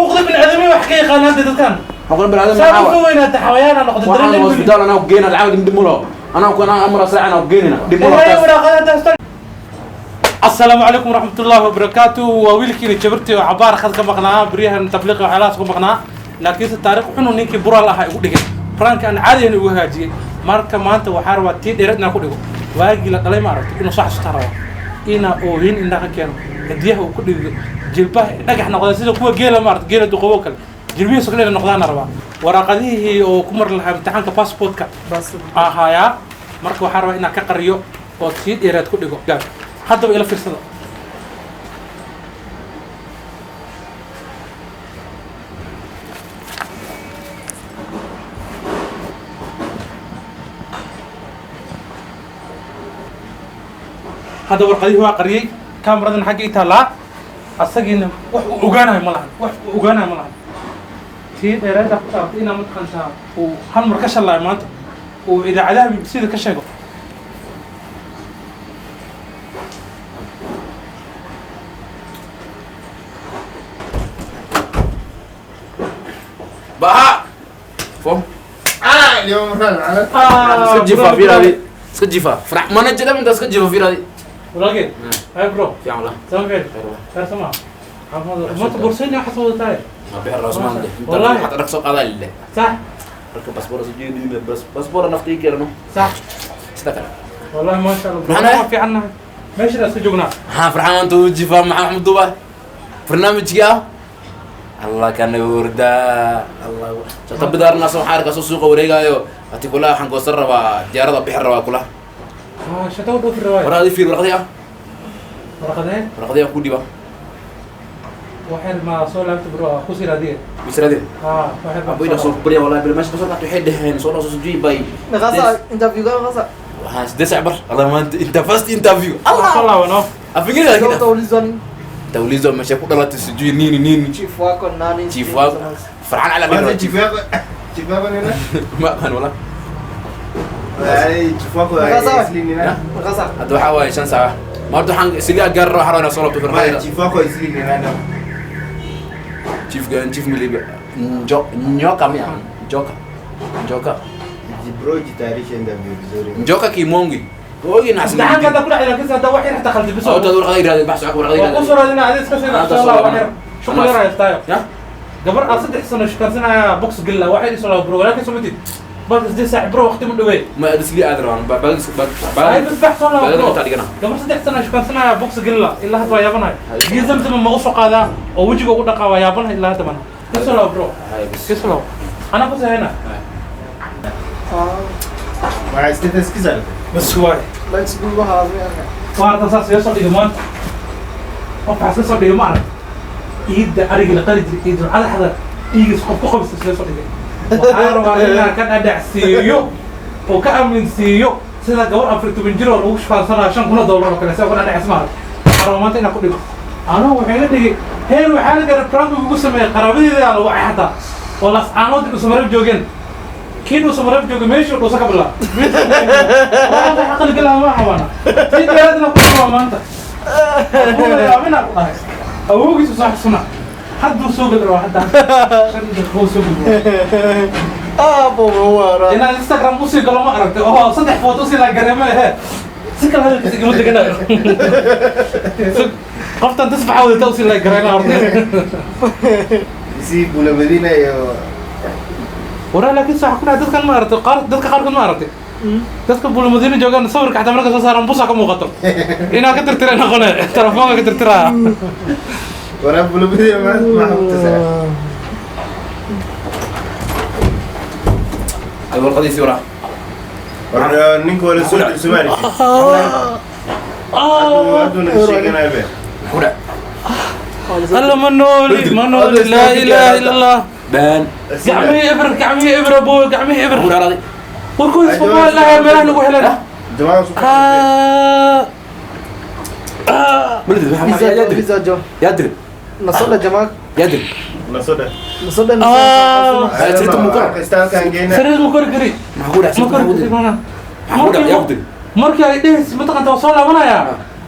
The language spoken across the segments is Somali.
Xuquuqda bini'aadamiga wax ka yaqaanaan dadkan. Xuquuqda bini'aadam Saa maxaa u weynaata xawayaan noqdo. Waxaan hospital anaa ku geynaa, lacag dib mulo anaa ku anaa amra saacan ku geynina dib mulo. Asalaamu calaykum waraxmatullaahi wabarakaatu. Waa wiilkiina jabartii oo cabaar khad ka maqnaa baryahan tabliiqa waxyaalahaas ku maqnaa, laakiinse taariikh xunu ninkii buraal ahaa igu dhigay, prank aan caadiyan igu hagaajiyey. Marka maanta waxaa rabaa tii dheereed inaan ku dhigo. Waagii la dhalay ma aragtay inuu soo xasuustaa rabaa, inaa oohin indhaha ka keeno, cidiyaha uu ku dhigo, jilbaha dhagax noqda sida kuwa geela, ma aragtay geela duqobo kale, jilbihiisa kale inay noqdaana rabaa. Waraaqadihii oo ku mari lahaa imtixaanka passportka ahayaa. Marka waxaa rabaa inaan ka qariyo oo tii dheereed ku dhigo. Haddaba ila fiirsada. Hadda warqadihii waa qariyey, kaamaradan xagga ii taallaa, asagiina wax uu ogaanayo ma lahan, wax uu ogaanayo ma lahan. Tii dheereeda ku dhaartay inaa mataqaantaa uu hal mar ka shallaayo maanta uu idaacadaha BBC-da ka sheego. Baha fom. Ah, lima mural. Iska jifa fiiraadi, iska jifa farax mana jira inta iska jifa fiiraadi. Walaalkeed, hay bro. Fiican wallah. Sama fiican, khayr sama, caafimaad. Maanta borsayni waxaad soo wadatahay? Ma bixir raas maan leh. Wallahi. Xata rag soo qaadaa leh. Sax. Marka basboor soo jeedin, bas basboor naftii keeno. Sax. Sida kale. Wallahi maasha Allah. Maxaa nahay? Waa fiicannahay, meeshaan iska joognaa. Maxaa farxaan maanta uu jifaa? Maxaa Maxamed Duba barnaamijkii ah? Allah kana hurda Allah shata bidaarna soo xaarka soo suuqa wareegaayo ati kula waxaan goosan rabaa diyaarada bixi rabaa kula. Ah, shata u dhoofi rabaayo. Warqadii fiir, warqadii ah. Warqadee? Warqadii aan ku dhiba. Waxyar ma soo laabta bro, ku sii raadiye. Misraadin. Ah, waxyar baa. Abu ina soo bariya wallahi bil meesha kasoo qaatay waxay dhaheen soo soo soo bay. Meeqa interview ka meeqa? Waxaan 8 saac bar Allah maanta inta first interview. Allah soo Allah laabano. Afingiriga laakiin Utaulizwa nini? Utaulizwa meesha ku dhalatay, sijui nini nini. Chief wako nani? Chief wako farxan cala Kwanza dhiro. chief yako, chief yako ni nani? Ma aqaan wallah. Ay, chief wako Meeqa? Isli ni nani? Meeqa? Hadda waxaa waaye 5 saac maanta waxaan siliya gaar waxaan rabaa inaan soo laabto. Ma, firqayda. chief wako Isli ni nani? Chief gan chief milibe njo nyoka mia njoka njoka. Bro, jitayarishe interview vizuri. Njoka kimongi ogi naas. Imtixaanka hadda ku dhacay, laakiinse hadda wax yar xataa khaldi biso. Awta warqada iraadin baxso warqada. Waa ku soo raadinaa adiga iska sii Hadda insha soo Allah. Wax laabana. yar shuqul yar haystaayo. Ya. Gabar aad 3 sano shukaansanaya box gilla waxay isoo laba bro, walaalkii soo matid balka 8 saac bro, waqti ma dhawey. Ma adisli aad rabaan baag ay baag. Bas bax soo laba baag bro. inta dhigana. Gabar 3 sano shukaansanaya box gilla ilaa hadda waa yaabanahay. Hay. Biyo zamzama ma usoo qaadaa oo wejiga ugu dhaqaa? Waa yaabanahay ilaa hadda mana kasoo laba bro. Hay bas. Kasoo laba anaa ku sahayna. Ma status kisa. Bas waay. Let's go waxa Waa artan saas iga soo dhigay maanta. Qof waxaa iska soo dhigay ma arag iidda arigii la qali jiray iidul cadaxda iigis qof ku qabista iskaga soo dhigay. Waxaa rabaa inaan ka dhadhacsiiyo oo ka aaminsiiyo sida gabar 14 jir oo lagu shufaansanayo $5,000 oo kale sida uga dhadhacis ma arag. Waxaa rabaa maanta inaan ku dhigo anugu waxay la dhigay heer waxaa la garay prank ugu sameeyey qaraabadeeda la wacay xataa oo lascaanood dhuusamareeb joogeen, kii dhuusamareeb joogay meeshii dhuusa ka bilaab waxaa aqal galaa ma xawaana tii dheeraadna ku qabaa maanta yaabina ku dhahay awowgiisu soo xusuna hadduu soo geli rabaa hadda 5 daqiiqo soo geli. Ah, bo wara. Inaan Instagram usii galo ma aragtay oo saddex foto usii la gareema ehe si kale hadalkiisa igama deganayo. Qoftan tusbaxa wadata usii la gareema horta. Si Bula Madina iyo Waraa laakiin sax ku dhahay dadkan ma aragtay qaar dadka qaarkood ma aragtay dadka Bulmadiina joogaan sawirka xataa marka soo saaran busa ka muuqato inaa ka tirtira noqone telefoonka ka tirtiraa. Wara Bula Madina ma ma xogta. Ay warqadiisi waraa. War ninka wala soo Soomaali. Haduu naga sheeganayo be. Ku dhac. Alla ma nooli, ma nooli, laa ilaaha illa Allah. Baan. Gacmihii ibr, gacmihii ibr aboy, gacmihii ibr. Ku dhaaraday. Warkoodi Soomaaliya meelaha lagu helan. Jamaa soo. Ah. Ah. Malid Visa yaa dir visa jo. Yaa dir. Nasoda jamaa. Yaa dir. Nasoda. Nasoda. Ah. Ay, sirta mukor. Istaalkan geena. Sariir ma kori kari. Maxaa ku dhac? Ma kori kari mana. Maxaa ku dhac? Yaa ku dir. Markii ay dhehaysa mataqantaa waa soo laabanayaa.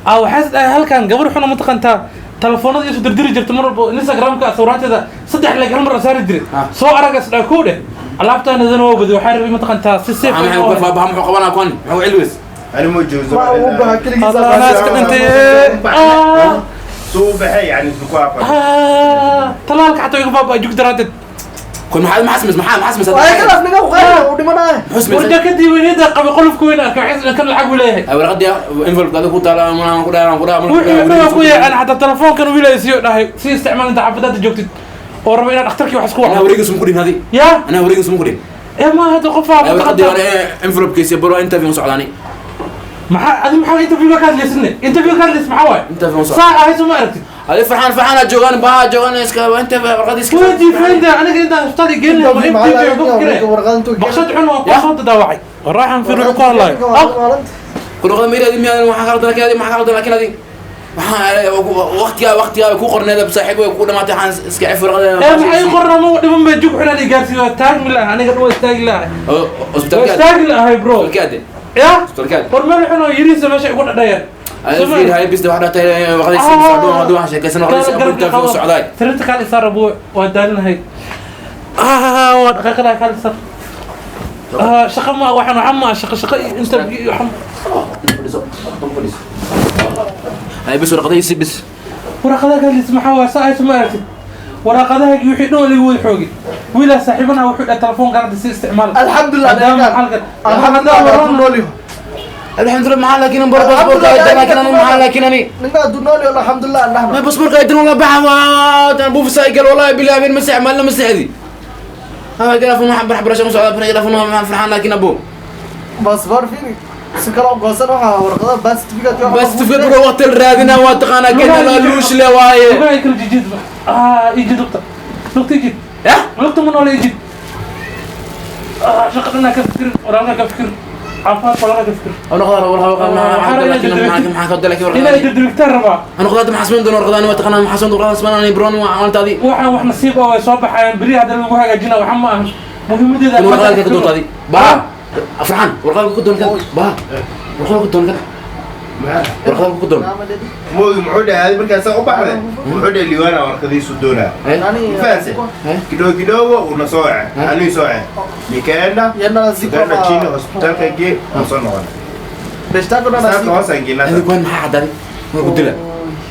Ah, waxay is dhahay halkan gabar xuna mataqantaa Telefoonada isu dirdiri jirta mar walba Instagramka sawiraanteeda saddex leeg hal mar saari jiray. Soo arag isdhaa kow dheh. Alaabtaan idin waa badi waxaa rabay mataqantaa si safe maxaa ku faahfaaha muxuu qabanaa kuwan muxuu cilwis أنا مو جوز Ma uu baha keligiis. Allah naaska dhintay. سوق بحي يعني سوق Talaalka xataa iga baabaa jug daraadeed. kun maxaa maxaa samays maxaa maxaa samays Waa kalaaf naga qaayo u dhimanaa. muxuu samaysay Warja kadib weynida qabay qolofka weyn arkay waxay kan lacag u leeyahay. ay warqadii envelope adiga ku taala ma ku dhahay ku dhahay Wuxuu wuxuu ku yahay ana xataa telefoonkan wiil ay siiyo dhahay si isticmaal inta xaafadaada joogtid oo raba inaad dhakhtarkii wax isku anaa wacdo. wareegis ma ku dhigin hadi Yaa anaa wareegis ma ku dhigin ee ma hadda qofaa ay warqadii hore envelope kiisa bro interview socdaani maxaa adi maxaa interview ka hadlaysidne interview ka hadlays maxaa waaye interview socda saa ahayso ma aragtid hadi farxaan farxaan joogaan baa joogaan iska interview warqadii iska waa jiifeynta aniga intaan isbitaal geyn lahaa interview ku fikiraya baqshad xun waa ku soo dadaawacay waraaxan fiir wuxuu ku hadlayo ah ku noqda meeraadi miyaa waxaa kala laakiin adi maxaa kala laakiin adi waxaan waqtigaa waqtigaa ku qorneed saaxiib way ku dhamaatay waxaan iska cif warqada ee maxay qorna ma dhiman bay jug xun aan igaarsiiyo waa taagmi lahay aniga dhan waa istaagi lahay waa isbitaalka istaagi lahay bro isbitaalka ya isbitaalka war meel xun oo yiriisa meesha igu dhadhayaan ay fiir hay bis waxa dhahtay warqadii si socdo haduu waxaan sheekaysan warqadii si interview socday Sariirta kaal isaar abu waa daalinahay waa dhaqaaqadaha kaal isaar shaqa ma waxaan waxaan ma shaqa shaqa interview waxaan ay bis warqadii si bis waraaqadaha ka hadlaysa maxaa waa saa ayso ma aragtid waraaqadahaagii wixii dhan waa lagu wada xoogay wiilaa saaxiibanaha wuxuu dhahay telefoonkan hadda si isticmaal Alxamdulillah. Maadaama halkan Alxamdulillah waa nool yahay. alxamdulillah maxaa laakiin baro baasaboorka ay laakiin ani maxaa laakiin ani Ninka hadduu nool yahay alxamdulillah nahna. ما باسبورك ايدن والله بحا انا بوف سايكل والله بالله بين مسح ما لنا مسح دي ها قال فما حب برش مسعود فرح قال فما فرحان لكن ابو Baasaboor fiiri. Si kale u goosan waxa warqada birth certificate waxa بس تفكر وقت الرادنا واتقانا كنا لا لوش لا واي lugaha kala jijiid ijid lugta lugta ijid يا lugta ma noole ijid shaqa dhanaa ka fikir walaalkaa ka fikir caafimaadka walaalkaa ka fikir انا قدر والله والله لكن ما ما لكن inay ورقه dirdirigtaan rabaa انا قدرت محسن دون ورقه انا واتقانا محسن دون ورقه اسمنا برون وعملت هذه waxaan wax nasiib ah way soo baxayaan beri hadda lagu hagaajina waxa ma ahan muhiimadeeda ورقه كنت هذه با فرحان ورقه كنت با ورقه كنت ورقه كنت مو muxuu dhahay markaas u baxday muxuu dhahay liwaana warqadiisu doonaa fahanse kidogo kidogo una soo wace anuu soo wace nikaenda Yana tukaenda chini hospitalka gee aan soo noqonay Beshtaako na saaka hoos aan geynaa هذه كون ما حد هذه ما قلت له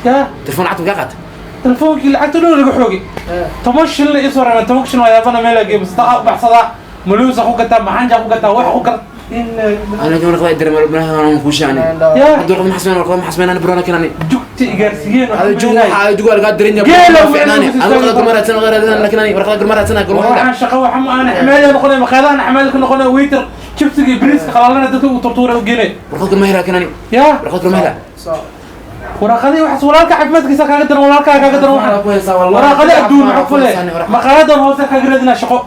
yaa تليفون عطوا قاعد telefoonkii lacagta dhan laga xoogay toban shilin isoo reebay toban shilin waa yaabana meel geey mustaqa baxsadaa maluusa ku gataa maxanja ku gataa wax ku gar in انا كمان قضيت دري ما انا كوشاني yaa عبد الرحمن حسن الرحمن حسن انا برو لكن انا jugta igaarsiiyeen هذا جو جو قاعد درين فعناني انا قضيت مرة سنة غير لكن انا ورقة مرة سنة كل واحدة waxaan shaqo waxa ma aan xamaali noqonay maqaayadahan xamaali ka noqonay waiter jibsiga iyo bariiska qalaalana dadka uu turtuuray u geenay ورقة ما هي لكن انا yaa ورقة ما هي waraaqadii waxaas walaalka caafimaadkiisa kaaga daran walaalkaa kaaga daran waxaan waraaqadii adduun maxaa ku leh maqaayadan hoose kaaga raadinaa shaqo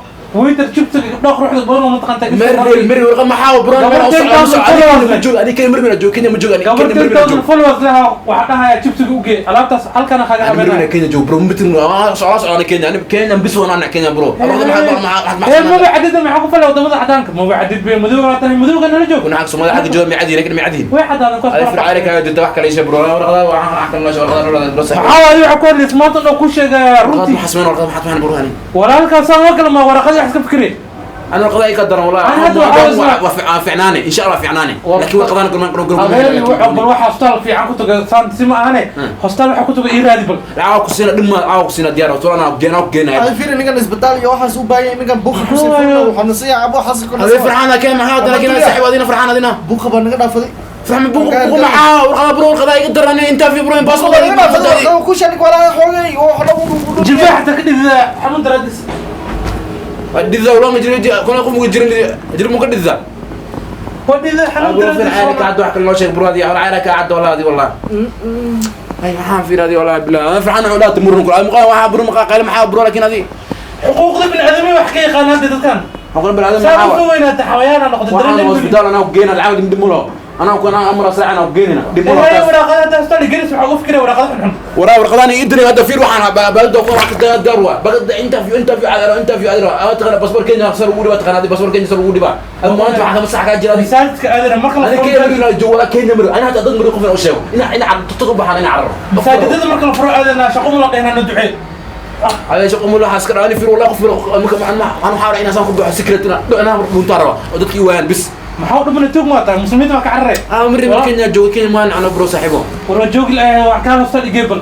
waiter jibsiga gabdhaha quruxda badan oo mataqaanta مري مري ورقة ما حاول برو انا جو انا كان مرمي جو كينيا ما جو انا gabar كينيا مرمي 10,000 جو followers laha waxaa dhahayaa jibsiga u gee alaabtaas halkana kaaga انا مرمي habeynaya كينيا جو برو متر سعود سعود انا كينيا انا كينيا بس وانا كينيا برو ما ee maba cadida maxaa ku falay wadamada cadaanka maba cadid bay madowga tahay madowga nala joog كنا عكس ما حق جو ما عادي لكن ما عادي way cadaadeen kuwaas هذه في العائلة كانت جدا واحد كليش برو ورقة واحد كان ورقة ورقة برو صح maxaa waaye waxa ku hadlaysa maanta dhan ku sheegaya ورقة runtii حسمان ورقة حسمان برو هاني walaalkaasaan waa kale ma waraqadii wax iska fikireen انا القضاء يقدر والله أنا هذا عاوز- فعناني ان شاء الله فعناني لكن ورقة انا قبل قبل adeer wuxuu bal waxa hostaal fiican ku taga saan si ma ahane hostaal waxa ku taga ii raadi bal caawa ku siina dhima caawa ku siina diyaar oo ana geena ku geenay Ay fiiri ninkan isbitaal iyo waxaas u baahan yahay ninkan buuqa ku sii furna waxaa nasiya cabo waxaas ku هذه فرحانة كان هذا لكن انا صاحب هذه فرحانة هذه buuqa baa naga dhaafaday فرحان بوق بوق معاه ورقة برو ورقة يقدر انا انت في برو باص Buuqa baa naga dhaafaday ku sheeg walaa xoogay oo wax lagu jilbaha xataa ka dhidida xanuun daraadis dhidida walaa ma jiro kuna qof uga jirin jir mu ka dhidida waa dhidida xanuun أقول في العائلة daraadis كعد واحد الله شيخ برو هذه العائلة كعد والله هذه والله هاي محام في هذه والله بالله أنا فرحان ولا تمر نقول أنا مقا برو مقا قال محا برو لكن هذه xuquuqda bini'aadamiga wax ka yaqaanaan dee dadkan أقول بالعالم saa محا u weynaata xawayaana noqda waxaan dareen hosbitaal anaa geena lacag dib mulo Anaa ku anaa amra saacana ku geynina. Dib ma Ee, waraaqada study gelis, waxaa ugu fikiraya waraaqada xunxun. Waraa warqadaan ii diray hadda. Fiir, waxaan baadda ku wax ka gaar waa bagada interview, interview adaro, interview adaro. Aad taqana passport Kenya sar ugu dhiba, taqana passport Kenya sar ugu dhiba. Ama maanta waxa kama sax ka jira. Masaajidka aadana marka la Ani furo. Kenya mari joogo, wala Kenya mari. Ana hata dad mari qof u sheego ina tuttu baxaan ina cararo. Masaajidada marka la furo aadana shaqo mula dhehna, ducee. على shaqo mula xaskar. Ani fiir, walaa qof marka ma aan waxaa inaan saan ku baxo secret ina dhunta raba oo dadkii waayaan bis. Maxaa u dhumana? Tuug maa tahay? Muslimiinta waa ka cararay. Ah, mari mar Kenya joogo, Kenya maan ana bro saaxiibo. War waa joogi lahaa, wax kaa study gebel.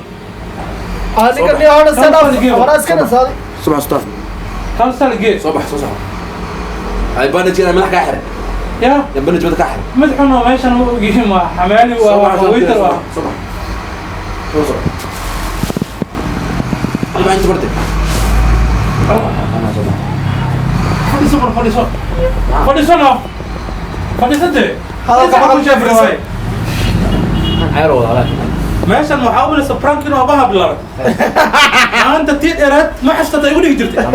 Aniga ni hore iska dhaaf, hore iska dhaaf. Subax staff. Kaa study ge. Soo bax, soo sax. Ay bandage ina madax ka xir. Ya. Ya bandage madax ka xir. Madaxuna meeshan ma ogyihiin, waa xamaali, waa waa waiter, waa Soo bax, soo soo. Ay inta bartay ana soo bax. Fadhiiso, war fadhiiso, fadhiiso, no, fadhiiso dee. Hadalka Inta ku maqal. sheegay waaye. Ayro wada. Meeshan waxaa u malaysa prank inuu abaha bilaabay maanta. Tii dheeraad ma xasuustata igu dhigi jirtay? Ma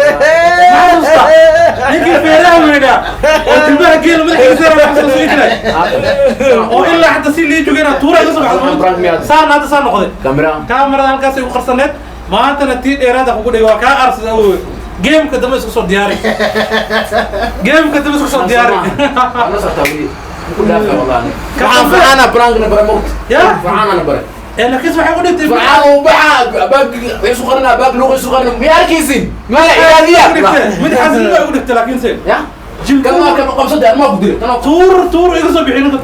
xasuusta ninkii feeraha weynaa oo tilmaha geela madaxiisa ma xasuusta jiray oo ilaa hadda si lii joogay inaad tuura ka soo baxdo? Saan hadda saa noqday. Kamera. Kaamarada halkaas ay ku qarsaneed. Maantana tii dheeraada kugu dhigay, waa kaa arsada awowe. Gameka dambe isku soo diyaari, gameka dambe isku soo diyaari. Ana socota weli ku dhaafay wallahi. Waxaan farxana prank na bare mogt. Ya? Farxana na bare. Ee, laakiin waxay ku dhigtay. Farxan uu baxa baag isu qarna, baag luuq isu qarna, ma arkaysin ma ilaaliya. Mid xasilnimo ay ku dhigtay, laakiin se ya kama kama qabsada ma ku dilay tan. Tuur tuur iga soo bixin.